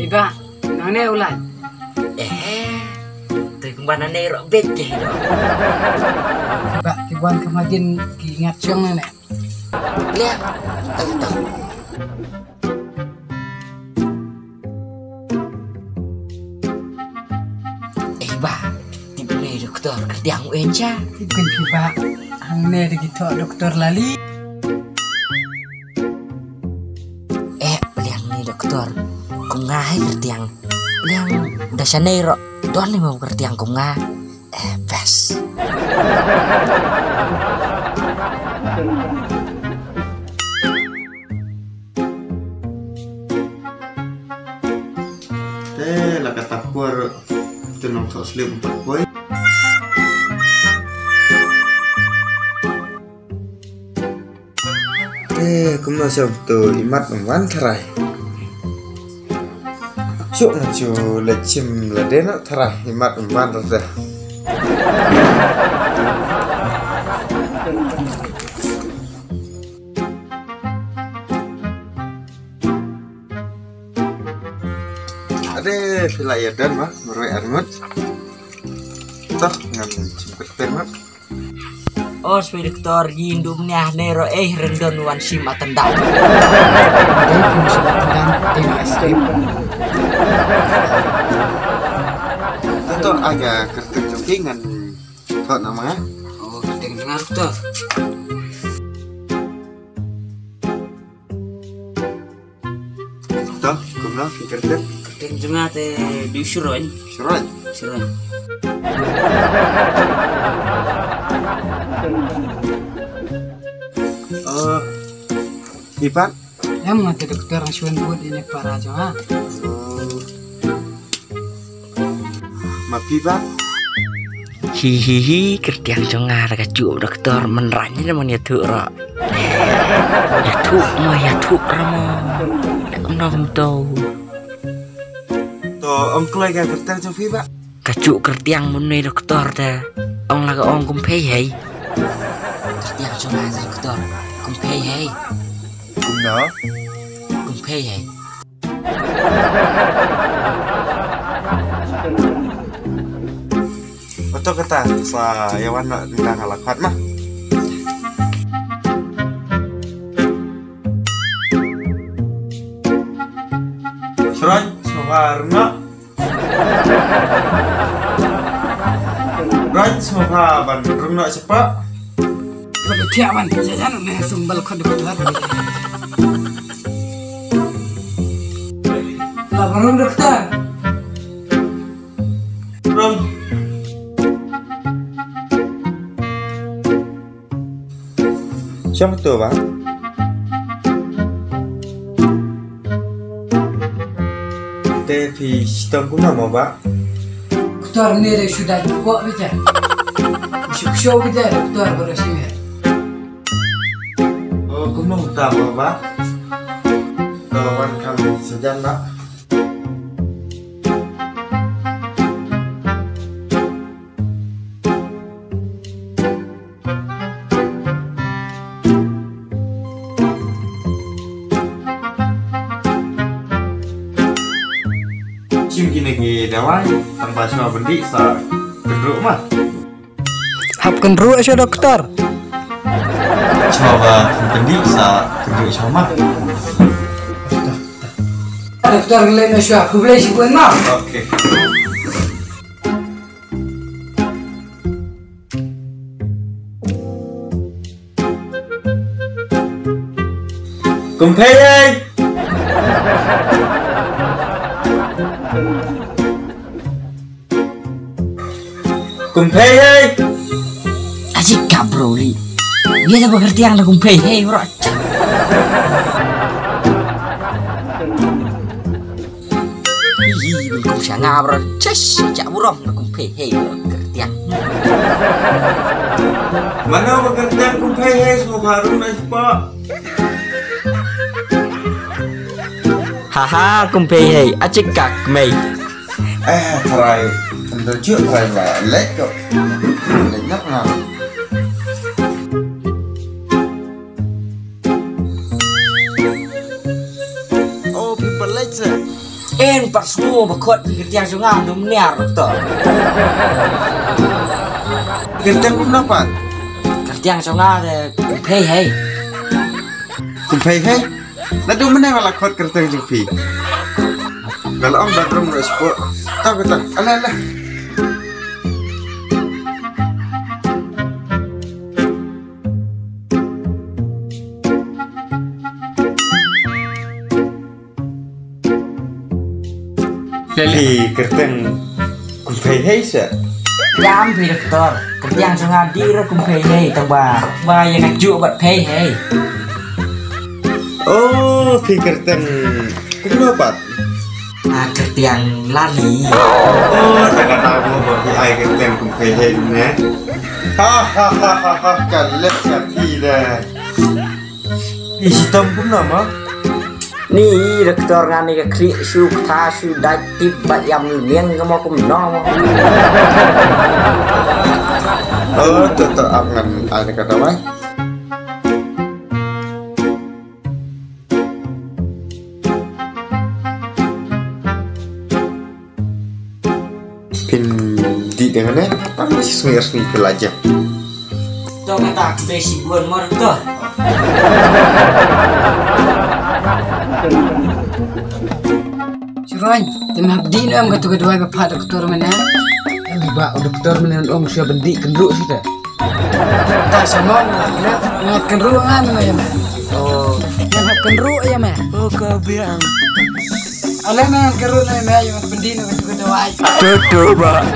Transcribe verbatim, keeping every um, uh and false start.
Iba, nangne u lai. Eh, tu kumba nangne rok bet ke. Iba, ki wan kama din ki ngat chong ne. Liang, tang tang. Eh, Bah, tip ne doktor kyrtiang u enja. Tip kan phi Bah, hangne da ki thoh doktor lali. Eh, liang ne doktor. Kum nga hai kyrtiang. Liang da shane rok. Don ne mau kyrtiang kum nga. Eh, best. Te la kata por te nong sok slip empat poi. Te kumno sab tu imat wan tharai. Suk na chu le chim le dena tharai imat wan rada. Ade phi la ïa don ma marwei arngut. Toh ngan chim kyrteng ma. Os wi doktor yin dum nya ne ro eh rendon wan sim atendam. Ade phi sim atendam ade na escape. Toh aga kyrteng jong ki ngan thoh nama. Oh kyrteng jong nga doktor. Toh kumno ki kyrteng? Kyrteng jong nga te Dushroi. Shroi. Shroi. Oh. Ipat. Em nga te doktor Shwan bud ine para jong nga. Oh. Ma phi Bah? Hi hi hi, kyrtiang jong nga da ka juh doktor, man rang ne man ïathuh ro. Ïathuh mo ïathuh ro mo. Dak kumno kumto. To ong kloi ka kyrtiang jong phi Bah? Ka juh kyrtiang mynne doktor da. Ong la ka ong kumphei hei. Kyrtiang jong nga da doktor. Kumphei hei. Kumno? Kumphei hei. Oto kata sa ïa wan na tang ala khat ma. Shroi, sngewbha rung noh. Shroi, sngewbha ban rung noh shapoh. Ba ka thiah wan, ïa jan ne sum bal khot doktor. La ba rung doktor. Rung. Shong to ba. Te phi shitom kumno mo ba. Doktor ne re shu da ju ko bi ja. Shu shu bi ja doktor ba re shi me. Oh, kumno ta mo ba. To wan kham sajan ba. Shim kine ki dawai, tang ba shuwa ban dih sa kynruh ma. Hap kynruh shuwa doktor. Shuwa ba ban dih sa kynruh shuwa ma. Doktor leh na shuwa, khublei shibun ma. Okay. Kumphei ei. Kumphei ei. Aji ka bro li. Ïa da ba kyrtiang da kumphei ei bro. Hi, hi, kum sha nga bro. Chesh, ja burom na kumphei ei bro kyrtiang. Mano ba kyrtiang kumphei ei sngewbha rung na shapoh. Haha, kumphei ei, achik ka kmei. Eh, trai. Ndo ju trai ba lek ko. Lek nak na. Oh, people like that. En Pat sngew ba khot phi kyrteng jong nga, dum niar to. Kyrteng kumno pat? Kyrteng jong nga de Kumphei hei. Kumphei hei? Naduh mynne nga la khot kyrteng jong phi? Nga la ong bathroom ruh sport. To kata, ala ala. Phi kyrteng Kumphei hei sa? Jam phi doktor. Kyrteng jong nga dei ruh Kumphei hei, tang ba ba ïa nga juh bad Phei hei. Oh, phi kyrteng kumno pat? Ah, kyrteng Lali. Oh, tang kata mo ba phi ai kyrteng Kumphei hei ne. Ha ha ha ha ha, ka leh ka phi de. Phi shitom kumno mo? Ni doktor, nga ni ka khlieh shu ktha shu dait tip ba ïam niang ka mo kumno mo. Oh, to to, ap ngan ai ka dawai. Phin dih dang ne? Am sngi sngi phi la jam. To kata ka be shi bun mor to. Shirwan, te me hap dih ne em katu ka dawai ba phah doktor mynne? Em ba doktor mynne ong shu ban dih kynruh shi te. Ta sha mo, ngat kynruh ngan ma ïa me. Oh. Ngan hap kynruh ïa me. Oh, ka biang. Ale me ngan kynruh na ïa me, ïa me pyndih na katu ka dawai. Betul, Bang.